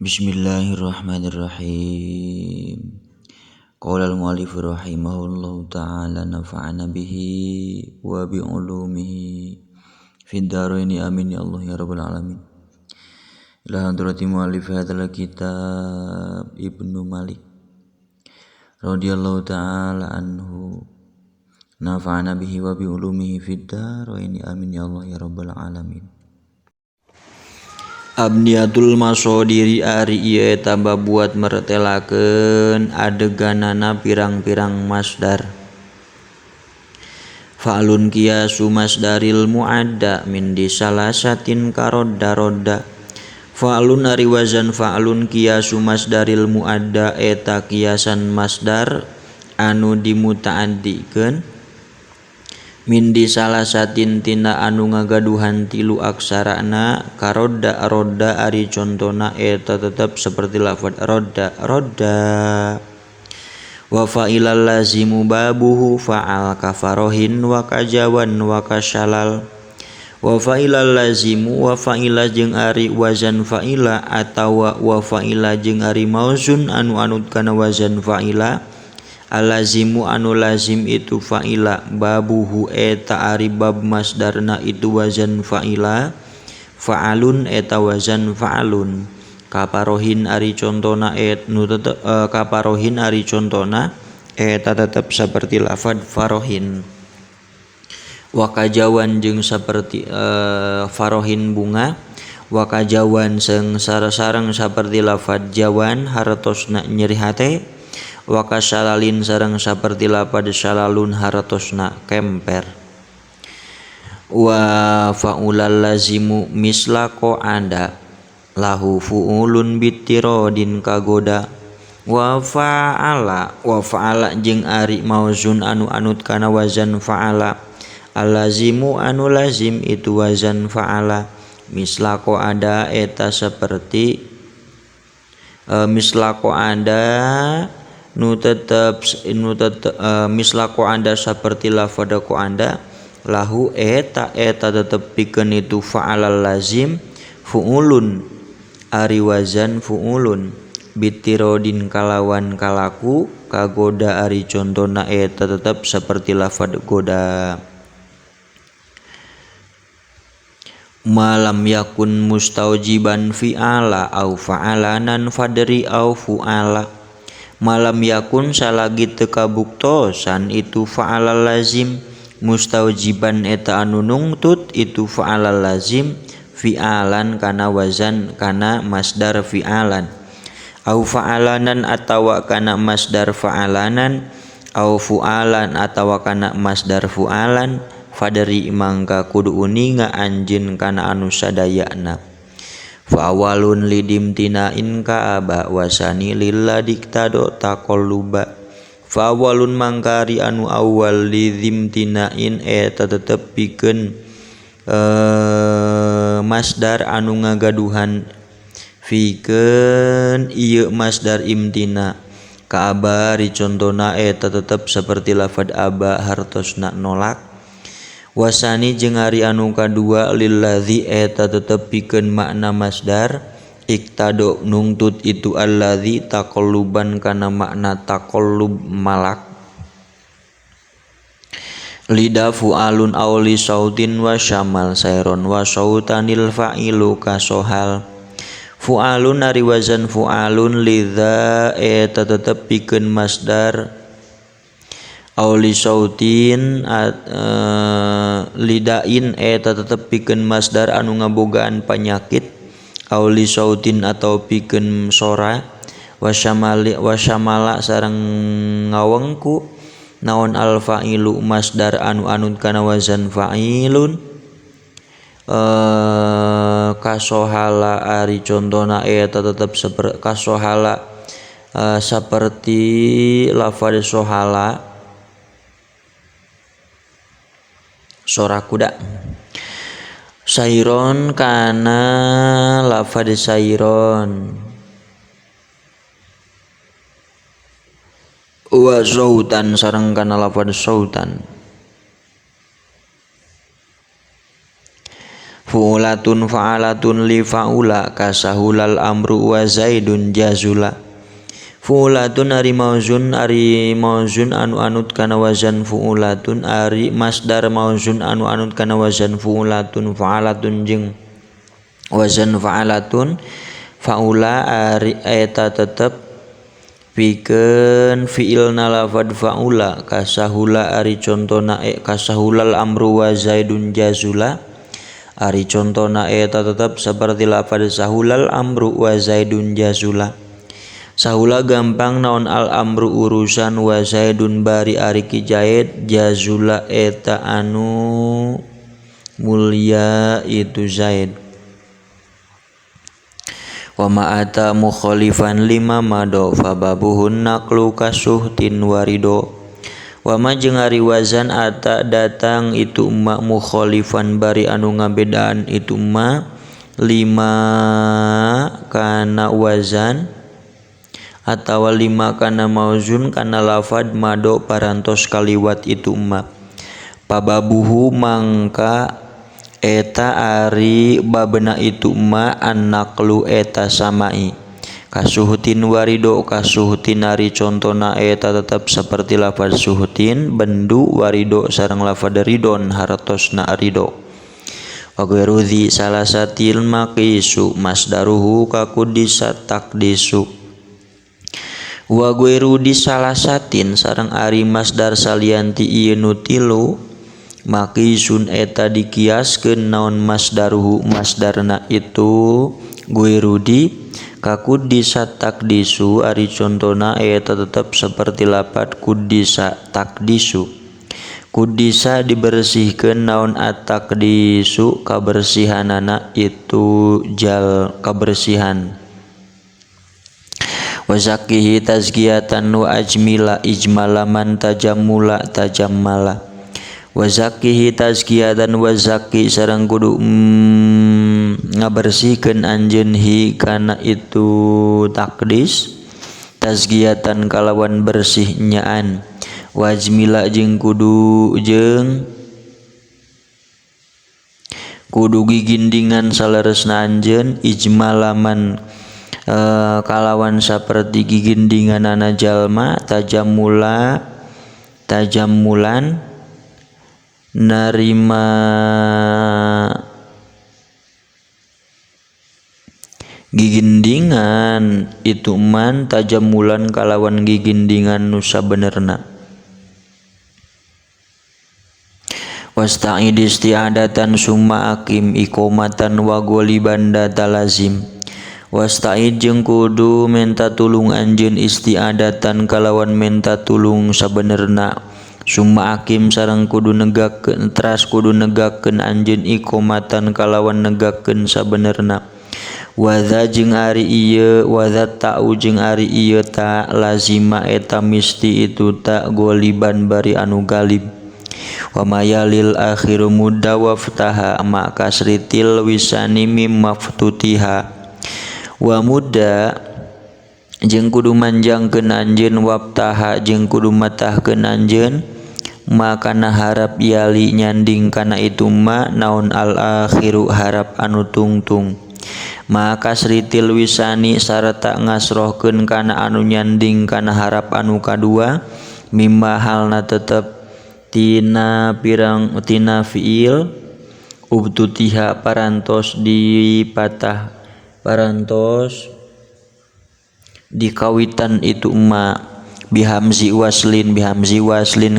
Bismillahirrahmanirrahim. Qala al-mu'allif rahimahullahu ta'ala nafa'ana bihi wa bi ulumihi fid dharaini amin ya Allah ya rabbal alamin. Ila hadrati mu'allif hadzal kitab Ibnu Malik radhiyallahu ta'ala anhu nafa'ana bihi wa bi ulumihi fid dharaini amin ya Allah ya rabbal alamin. Abniyatul masodiri ari ieu eta babuat mertelakeun adeganana pirang-pirang masdar. Fa'lun kiyasu masdaril muadda min disalasatin karodda rodda. Fa'lun ari wazan fa'lun kiyasu masdaril muadda eta kiasan masdar anu dimuta'addikeun min disalasatin tina anu ngagaduhan tilu aksarana karodda rodda ari contona eta tetep seperti lafadz rodda rodda. Wa fa'ilal lazimu babuhu fa'al kafarohin wa kajawan wa kasyalal. Wa fa'ilal lazimu wa fa'ila jeung ari wazan fa'ila atawa wa fa'ila jeung ari mauzun anu anut kana wazan fa'ila. Alazimu anu lazim itu fa'ila babuhu eta ari bab masdarna itu wazan fa'ila fa'alun eta wazan fa'alun kaparohin ari contona et nu tetep kaparohin ari contona eta tetep seperti lafad farohin wakajawan jeung seperti farohin bunga wakajawan seung sareng seperti lafad jawan hartosna nyeri hate wakasalalin sareng saperti lapad salalun hartosna kemper. Wa fa'ulal lazimu misla qa'ada lahu fu'ulun bitirodin kagoda. Wa fa'ala jeung ari mauzun anu anut kana wazan fa'ala alazimu anu lazim itu wazan fa'ala misla qa'ada eta seperti misla qa'ada nu tetep misla qa'ada seperti lafadz qa'ada lahu eta eta tetep pikeun itu fa'alal lazim fu'ulun ari wazan fu'ulun bitirodin kalawan kalaku kagoda ari contona eta tetep seperti lafadz goda. Malam yakun mustaujiban fi'ala au fa'alanan fadri au fu'ala. Malam yakun salagi teu kabuktosan itu fa'alal lazim mustaujiban eta anu nungtut itu fa'alal lazim fi'alan kana wazan kana masdar fi'alan au fa'alanan atawa kana masdar fa'alanan au fu'alan atawa kana masdar fu'alan fadri mangka kudu uninga anjeun kana anu sadayana. Fa'awalun lidimtina'in ka'aba wasani lilla diktado taqalluba. Fa'awalun mangkari anu awal lidimtina'in eta tetep pikeun masdar anu ngagaduhan pikeun ieu masdar imtina. Ka'aba ari contona eta tetep seperti lafadz aba hartosna nolak. Wasani jeung ari anu kadua lilladzi eta tetep pikeun makna masdar iktado nungtut itu alladzi taqalluban kana makna taqallub malak lida fu'alun aw li sautin wa syamal sayron wa sautanil fa'ilu kasohal. Fu'alun ari wazan fu'alun lidza eta tetep pikeun masdar aw li sautin lidain eta tetep pikeun masdar anu ngabogaan panyakit aw li sautin atau pikeun sora wasyamali wasyamala sareng ngawengku naon al fa'ilu masdar anu anut kana wazan fa'ilun kasohala ari contona eta tetep kasohala seperti lafadz sohala sora kuda. Sairon kana lafadz sairon wa sautan sareng kana lafadz sautan. Fu'ulatun fa'alatun li fa'ula kasahulal amru wa zaidun jazula. Fu'ulatun ari mauzun anu anut kana wazan fu'ulatun ari masdar mauzun anu anut kana wazan fu'ulatun fa'alatun jeung wazan fa'alatun fa'ula ari eta tetep pikeun fi'ilna lafad fa'ula kasahula ari contona kasahulal amru wa zaidun jazula ari contona eta tetep saperti lafad sahulal amru wa zaidun jazula. Sahula gampang naon al amru urusan wa zaidun bari ari ki Zaid jazula eta anu mulia itu Zaid. Wa ma ata mukhalifan lima mado fababuhun naqlu kasuhtin warido. Wa ma jeung ari wazan ata datang itu ma mukhalifan bari anu ngabedaan itu ma lima kana wazan atawa lima kana mauzun kana lafad mado parantos kaliwat itu ma pababuhu mangka eta ari babena itu ma annaqlu eta samai kasuhutin warido kasuhutin ari contona eta tetep seperti lafad suhutin bendu warido sareng lafad ridon hartosna rido. Wa ghairu salasatil maqisu masdaruhu kakudisa takdisu. Wa ghairu di salasatin sareng ari masdar salianti ieu nu tilu maqisun eta dikiaskeun naon masdaruhu masdarna itu ghairu di kakudisa takdisu ari contona eta tetep seperti lapat kudisa takdisu. Kudisa dibersihkeun naon atakdisu kabersihanana itu jal kabersihan. Wa zakihi tazkiyatan wa ajmila ijmala man tajammula tajammala. Wa zakihi tazkiyatan wa zaki sareng kudu ngabersihkeun anjeun hi kana itu takdis tazkiyatan kalawan bersih nyaan. Wa ajmila jeung kudu jeung kudu gigindingan saleresna anjeun ijmalaman kalawan saperti gigindinganana jalma tajammula tajammulan narima gigindingan itu man tajammulan kalawan gigindingan nu sabenerna. Wasta'id isti'adatan summa akim iqomatan wa ghaliban talazim. Wasta'id jeung kudu menta tulung anjeun isti'adatan kalawan menta tulung sabenerna. Summa akim sareng kudu negakkeun teras kudu negakkeun anjeun iqomatan kalawan negakkeun sabenerna. Wadza jeung ari ieu wadza ta'u jeung ari ieu ta lazima eta misti itu ta ghaliban bari anu galib. Wa mayalil akhiru mudda waftaha ma kasritil wisani mim maftutiha. Wa mudda jeung kudu manjangkeun anjeun waftaha jeung kudu matahkeun anjeun makana harap yali nyanding kana itu ma naon al akhiru harap anu tungtung. Maka kasritil wisani sarta ngasrohkeun kana anu nyanding kana harap anu kadua mimma halna tetep tina pirang tina fiil ubtutiha parantos dipatah parantos dikawitan itu ma bihamzi waslin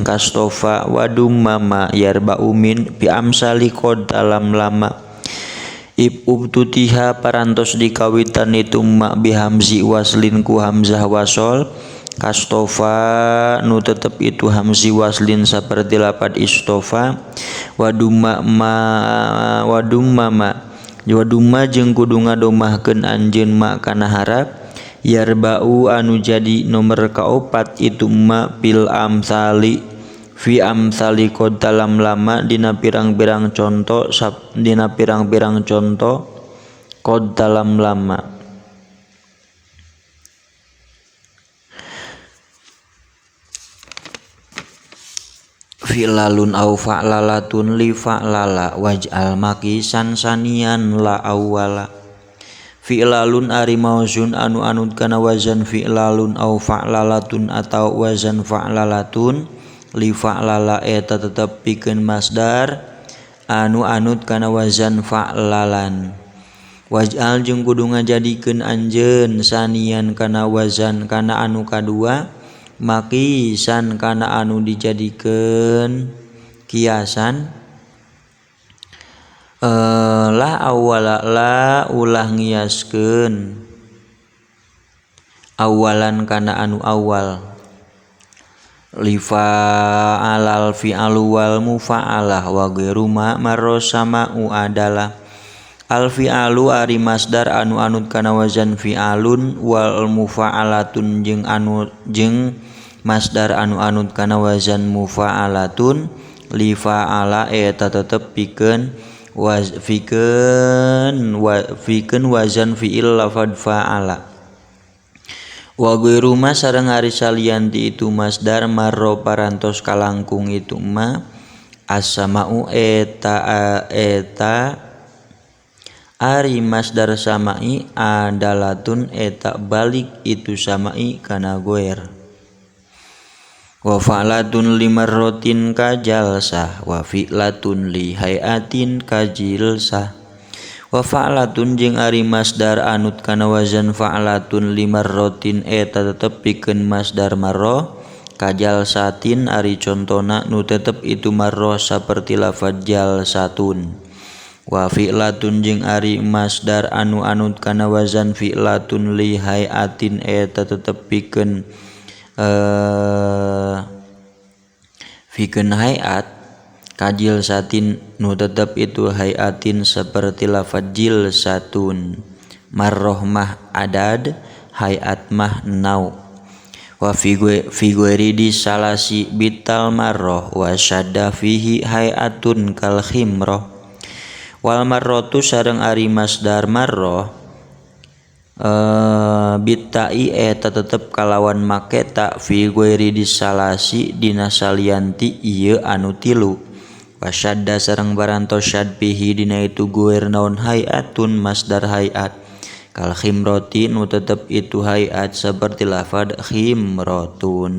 kastofa wadumma yarba umin bi amsali qad dalam lama ib ubtutiha parantos dikawitan itu ma bihamzi waslin ku hamzah wasol kastofa nu tetep itu hamzi waslin saperti lapad istofa wadumma ma wadumma ma wadumma jeung kudu ngadomahkeun anjeun ma kana harap yarba'u anu jadi nomor kaopat itu ma fil amsali fi amsali qad dalam lama dina pirang-pirang contoh dina pirang-pirang contoh qad dalam lama. Fi'lalun au fa'lalatun li fa'lala waj'al makisan sanian la awwala. Fi'lalun ari mauzun anu anut kana wazan fi'lalun au fa'lalatun atau wazan fa'lalatun li fa'lala eta tetep pikeun masdar anu anut kana wazan fa'lalan. Waj'al jeung kudu ngajadikeun anjeun sanian kana wazan kana anu kadua makisan kana anu dijadikeun kiasan lah awala la ulah ngiaskeun awalan kana anu awal lifa alal fi'alu wal mufa'alah wa ghairu ma marrosama'u adalah al fi'alu ari masdar anu anut kana wazan fi'alun wal mufa'alatun jeung anu jeung masdar anu anut kana wazan mufa'alatun li fa'ala eta tetep pikeun waz pikeun wa pikeun wazan fi'il lafad fa'ala wa ghairu ma sareng ari salian ti itu masdar marro parantos kalangkung itu ma as-sama'u eta eta ari masdar sama'i adalatun eta balik itu sama'i kana goer. Wa fa'latun limarrotin kajalsah wa fi'latun li hayatin kajilsah. Wa fa'latun jeung ari masdar anut kana wazan fa'latun limarrotin eta tetep pikeun masdar marroh kajalsatin ari contona nu tetep itu marroh saperti lafaz jalsatun. Wa fi'latun jeung ari masdar anu anut kana wazan fi'latun li hayatin eta tetep pikeun pikeun hayat kajil satin nu tetep itu hayatin seperti lafaz jilsatun. Marroh mah adad hayat mah nau. Wa fi ghairi salasi bital marroh wa syadda fihi hayatun kal khimroh. Wal marrotu sareng ari masdar marroh bitai eta tetep kalawan make ta fi ghairi disalasi dina salianti ieu anu tilu. Wasyadda sareng barantos syad fihi dina itu ghair naon hayatun masdar hayat kal khimroti nu tetep itu hayat seperti lafad khimrotun.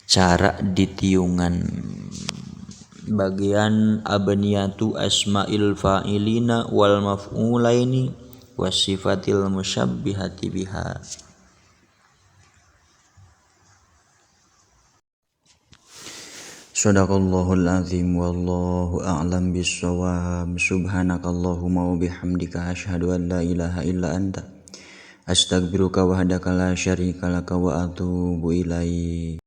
Cara ditiungan bagian abniyatu asma'il fa'ilina wal maf'ulaini wasifatil musyabbihati biha. Shadaqallahul azim wallahu a'lam bissawab. Subhanakallahumma wa bihamdika asyhadu an la ilaha illa anta astaghfiruka wahdaka la syarika laka wa atubu ilaik.